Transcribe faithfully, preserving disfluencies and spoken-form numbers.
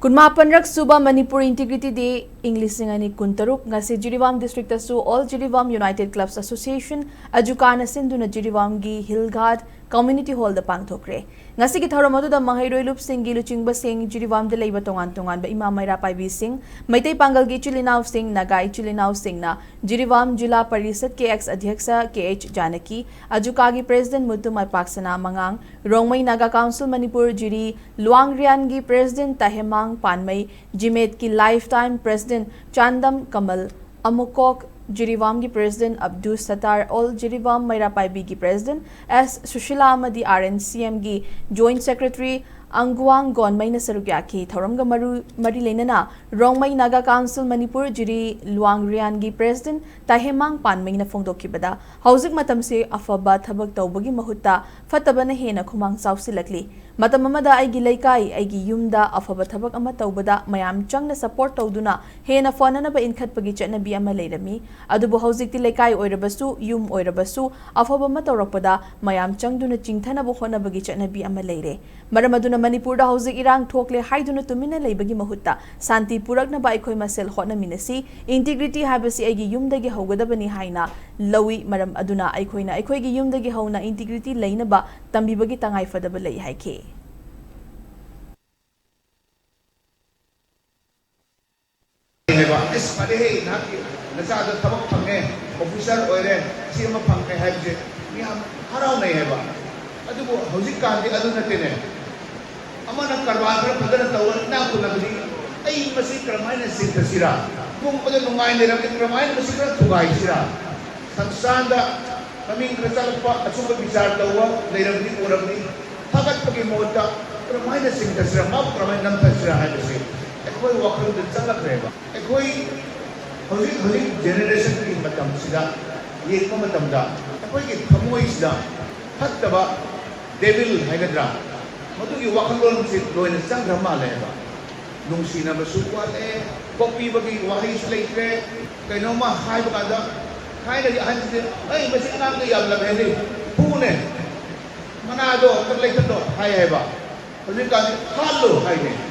ꯀꯨꯟꯃꯥꯄꯟꯔꯛ ꯁꯨꯕ ꯃꯅꯤꯄꯨꯔ ꯏꯟꯇꯤꯒ꯭ꯔꯤꯇꯤ ꯗꯦ ꯏꯪ ꯂꯤꯁꯤꯡ ꯑꯅꯤ ꯀꯨꯟꯇꯔꯨꯛ ꯉꯁꯤ ꯖꯤꯔꯤꯕꯥꯝ ꯗꯤꯁꯇ꯭ꯔꯤꯛꯇꯁꯨ all Jiribam united clubs association, ꯑꯖꯨꯀꯥꯅ ꯁꯤꯟꯗꯨꯅ ꯖꯤꯔꯤꯕꯥꯝꯒꯤ ꯍꯤꯜ ꯒꯥꯔꯗ ꯀꯝꯃ꯭ꯌꯨꯅꯤꯇꯤ ꯍꯣꯜꯗ ꯄꯥꯡꯊꯣꯛꯈ꯭ꯔꯦ꯫ ꯉꯁꯤꯒꯤ ꯊꯧꯔꯝ ꯑꯗꯨꯗ ꯃꯍꯩꯔꯣꯏ ꯂꯨꯞꯁꯤꯡꯒꯤ ꯂꯨꯆꯤꯡꯕꯁꯤꯡ, ꯖꯤꯔꯤꯕꯥꯝꯗ ꯂꯩꯕ ꯇꯣꯉꯥꯟ ꯇꯣꯉꯥꯟꯕ ꯏꯃꯥ ꯃꯩꯔꯥ ꯄꯥꯏꯕꯤꯁꯤꯡ, ꯃꯩꯇꯩ ꯄꯥꯡꯒꯜꯒꯤ ꯏꯆꯤꯜ ꯏꯅꯥꯎꯁꯤꯡ, ꯅꯥꯒꯥ ꯏꯆꯤꯜ ꯏꯅꯥꯎꯁꯤꯡꯅ ꯖꯤꯔꯤꯕꯥꯝ ꯖꯤꯂꯥ ꯄꯔꯤꯁꯠꯀꯤ ꯑꯦꯛꯁ ꯑꯙ꯭ꯌꯛꯁ ꯀꯦ ꯑꯩꯆ ꯖꯥꯅꯀꯤ, ꯑꯖꯨꯀꯥꯒꯤ ꯄ꯭ꯔꯦꯁꯤꯗꯦꯟꯠ ꯃꯨꯇꯨ ꯃꯥꯏꯄꯥꯛꯁꯅꯥ ꯃꯉꯥꯡ, ꯔꯣꯡꯃꯩ ꯅꯥꯒꯥ ꯀꯥꯎꯟꯁꯤꯜ ꯃꯅꯤꯄꯨꯔ ꯖꯤꯔꯤ ꯂꯨꯋꯥꯡꯔꯤꯌꯥꯟꯒꯤ ꯄ꯭ꯔꯦꯁꯤꯗꯦꯟꯠ ꯇꯥꯍꯦꯃꯥꯡ ꯄꯥꯟꯃꯩ, ꯖꯤꯃꯦꯠꯀꯤ life time president Chandam Kamal Amukok, ꯖꯤꯔꯤꯕꯥꯝꯒꯤ ꯄ꯭ꯔꯦꯁꯤꯗꯦꯟꯠ ꯑꯕꯗꯨꯁ ꯁꯇꯥꯔ, ꯑꯣꯜ ꯖꯤꯔꯤꯕꯥꯝ ꯃꯩꯔꯥ ꯄꯥꯏꯕꯤꯒꯤ ꯄ꯭ꯔꯦꯁꯤꯗꯦꯟꯠ ꯑꯦꯁ ꯁꯨꯁꯤꯂꯥ ꯑꯃꯗꯤ ꯑꯥꯔ ꯑꯦꯟ ꯁꯤ ꯑꯦꯝꯒꯤ ꯖꯣꯏꯟꯠ ꯁꯦꯀ꯭ꯔꯦꯇꯔꯤ ꯑꯪꯒꯨꯋꯥꯡ ꯒꯣꯟꯃꯩꯅ ꯁꯔꯨꯛ ꯌꯥꯈꯤ꯫ ꯊꯧꯔꯝꯒ ꯃꯔꯨ-, ꯃꯔꯤ ꯂꯩꯅꯅ ꯔꯣꯡꯃꯩ ꯅꯥꯒꯥ ꯀꯥꯎꯟꯁꯤꯜ ꯃꯅꯤꯄꯨꯔ ꯖꯤꯔꯤ ꯂꯨꯋꯥꯡꯔꯤꯌꯥꯟꯒꯤ ꯄ꯭ꯔꯦꯁꯤꯗꯦꯟꯠ ꯇꯥꯍꯦꯃꯥꯡ ꯄꯥꯟꯃꯩꯅ ꯐꯣꯡꯗꯣꯛꯈꯤꯕꯗ, ꯍꯧꯖꯤꯛ ꯃꯇꯝꯁꯤ ꯑꯐꯕ ꯊꯕꯛ ꯇꯧꯕꯒꯤ ꯃꯍꯨꯠꯇ ꯐꯠꯇꯕꯅ ꯍꯦꯟꯅ ꯈꯨꯃꯥꯡ ꯆꯥꯎꯁꯤꯜꯂꯛꯂꯤ꯫ ꯃꯇꯝ ꯑꯃꯗ ꯑꯩꯒꯤ ꯂꯩꯀꯥꯏ, ꯑꯩꯒꯤ ꯌꯨꯝꯗ ꯑꯐꯕ ꯊꯕꯛ ꯑꯃ ꯇꯧꯕꯗ ꯃꯌꯥꯝ ꯆꯪꯅ ꯁꯄꯣꯔꯠ ꯇꯧꯗꯨꯅ ꯍꯦꯟꯅ ꯐꯅꯅꯕ ꯏꯟꯈꯠꯄꯒꯤ ꯆꯠꯅꯕꯤ ꯑꯃ ꯂꯩꯔꯝꯃꯤ꯫ ꯑꯗꯨꯕꯨ ꯍꯧꯖꯤꯛꯇꯤ ꯂꯩꯀꯥꯏ ꯑꯣꯏꯔꯕꯁꯨ, ꯌꯨꯝ ꯑꯣꯏꯔꯕꯁꯨ, ꯑꯐꯕ ꯑꯃ ꯇꯧꯔꯛꯄꯗ ꯃꯌꯥꯝ ꯆꯪꯗꯨꯅ ꯆꯤꯡꯊꯅꯕ ꯍꯣꯠꯅꯕꯒꯤ ꯆꯠꯅꯕꯤ ꯑꯃ ꯂꯩꯔꯦ꯫ ꯃꯔꯝ ꯑꯗꯨꯅ ꯃꯅꯤꯄꯨꯔꯗ ꯍꯧꯖꯤꯛ ꯏꯔꯥꯡ ꯊꯣꯛꯂꯦ ꯍꯥꯏꯗꯨꯅ ꯇꯨꯃꯤꯟꯅ ꯂꯩꯕꯒꯤ ꯃꯍꯨꯠꯇ ꯁꯥꯟꯇꯤ ꯄꯨꯔꯛꯅꯕ ꯑꯩꯈꯣꯏ ꯃꯁꯦꯜ ꯍꯣꯠꯅꯃꯤꯟꯅꯁꯤ꯫ ꯏꯟꯇꯤꯒ꯭ꯔꯤꯇꯤ ꯍꯥꯏꯕꯁꯤ ꯑꯩꯒꯤ ꯌꯨꯝꯗꯒꯤ ꯍꯧꯒꯗꯕꯅꯤ ꯍꯥꯏꯅ ꯂꯧꯏ꯫ ꯃꯔꯝ ꯑꯗꯨꯅ ꯑꯩꯈꯣꯏꯅ ꯑꯩꯈꯣꯏꯒꯤ ꯌꯨꯝꯗꯒꯤ ꯍꯧꯅ ꯏꯟꯇꯤꯒ꯭ꯔꯤꯇꯤ ꯂꯩꯅꯕ ꯇꯝꯕꯤꯕꯒꯤ ꯇꯉꯥꯏ ꯐꯗꯕ ꯂꯩ ꯍꯥꯏꯈꯤ꯫ ꯍꯥꯏꯕ, "ꯑꯁ, ꯐꯔꯦꯍꯦ, ꯅꯍꯥꯛꯀꯤ ꯅꯆꯥꯗꯣ ꯊꯕꯛ ꯐꯪꯉꯦ, ꯑꯣꯐꯤꯁꯥꯔ ꯑꯣꯏꯔꯦ, ꯁꯤ ꯑꯃ ꯐꯪꯉꯦ" ꯍꯥꯏꯕꯁꯦ ꯃꯤ ꯌꯥꯝ ꯍꯔꯥꯎꯅꯩ ꯍꯥꯏꯕ꯫ ꯑꯗꯨꯕꯨ ꯍꯧꯖꯤꯛꯀꯥꯟꯗꯤ ꯑꯗꯨ ꯅꯠꯇꯦꯅꯦ꯫ ꯑꯃꯅ ꯀꯔꯕꯥꯔ ꯈꯔ ꯐꯖꯅ ꯇꯧꯔ ꯏꯅꯥꯛ ꯈꯨꯜꯂꯕꯗꯤ, "ꯑꯩ ꯃꯁꯤ ꯀꯔꯝꯍꯥꯏꯅ ꯆꯤꯡꯊꯁꯤꯔꯥ? ꯏꯃꯨꯡ ꯑꯃꯗ ꯅꯨꯡꯉꯥꯏ ꯂꯩꯔꯕꯗꯤ ꯀꯔꯝꯍꯥꯏꯅ ꯃꯁꯤ ꯈꯔ ꯊꯨꯒꯥꯏꯁꯤꯔꯥ?" ꯁꯪꯁꯊꯥꯟꯗ ꯃꯃꯤꯡ ꯈꯔ ꯆꯠꯂꯛꯄ, ꯑꯆꯨꯝꯕ ꯕꯤꯆꯥꯔ ꯇꯧꯕ ꯂꯩꯔꯕꯗꯤ ꯎꯔꯕꯗꯤ, ꯐꯒꯠꯄꯒꯤ ꯃꯍꯨꯠꯇ ꯀꯔꯝꯍꯥꯏꯅ ꯆꯤꯡꯊꯁꯤꯔꯥ, ꯃꯥꯕꯨ ꯀꯔꯝꯍꯥꯏꯅ ꯅꯝꯊꯁꯤꯔꯥ ꯍꯥꯏꯕꯁꯤ ꯑꯩꯈꯣꯏ ꯋꯥꯈꯜꯗ ꯆꯪꯂꯛꯈ꯭ꯔꯦꯕ꯫ ꯑꯩꯈꯣꯏ ꯍꯧꯖꯤꯛ, ꯍꯧꯖꯤꯛ ꯖꯦꯅꯦꯔꯦꯁꯟꯒꯤ ꯃꯇꯝꯁꯤꯗ ꯌꯦꯡꯕ ꯃꯇꯝꯗ ꯑꯩꯈꯣꯏꯒꯤ ꯊꯃꯣꯏꯁꯤꯗ ꯐꯠꯇꯕ, ꯗꯦꯚꯤꯜ ꯍꯥꯏꯒꯗ꯭ꯔꯥ, ꯃꯗꯨꯒꯤ ꯋꯥꯈꯜꯂꯣꯟꯁꯤ ꯂꯣꯏꯅ ꯆꯪꯈ꯭ꯔ ꯃꯥꯜꯂꯦꯕ꯫ ꯅꯨꯡꯁꯤꯅꯕꯁꯨ ꯋꯥꯠꯂꯦ, ꯀꯣꯛꯄꯤꯕꯒꯤ ꯋꯥꯍꯩꯁꯨ ꯂꯩꯇ꯭ꯔꯦ꯫ ꯀꯩꯅꯣꯝꯃ ꯍꯥꯏꯕ ꯀꯥꯟꯗ ꯊꯥꯏꯅꯒꯤ ꯑꯍꯟꯁꯤꯡꯁꯦ, "ꯑꯩ ꯃꯁꯤ ꯑꯉꯥꯡꯗꯣ ꯌꯥꯝ ꯂꯝꯍꯦꯜꯂꯤ, ꯐꯨꯅꯦ, ꯃꯅꯥꯗꯣ ꯑꯝꯇ ꯂꯩꯊꯠꯂꯣ" ꯍꯥꯏ ꯍꯥꯏꯕ꯫ ꯍꯧꯖꯤꯛꯀꯥꯟꯗꯤ "ꯍꯥꯠꯂꯨ" ꯍꯥꯏꯅꯦ꯫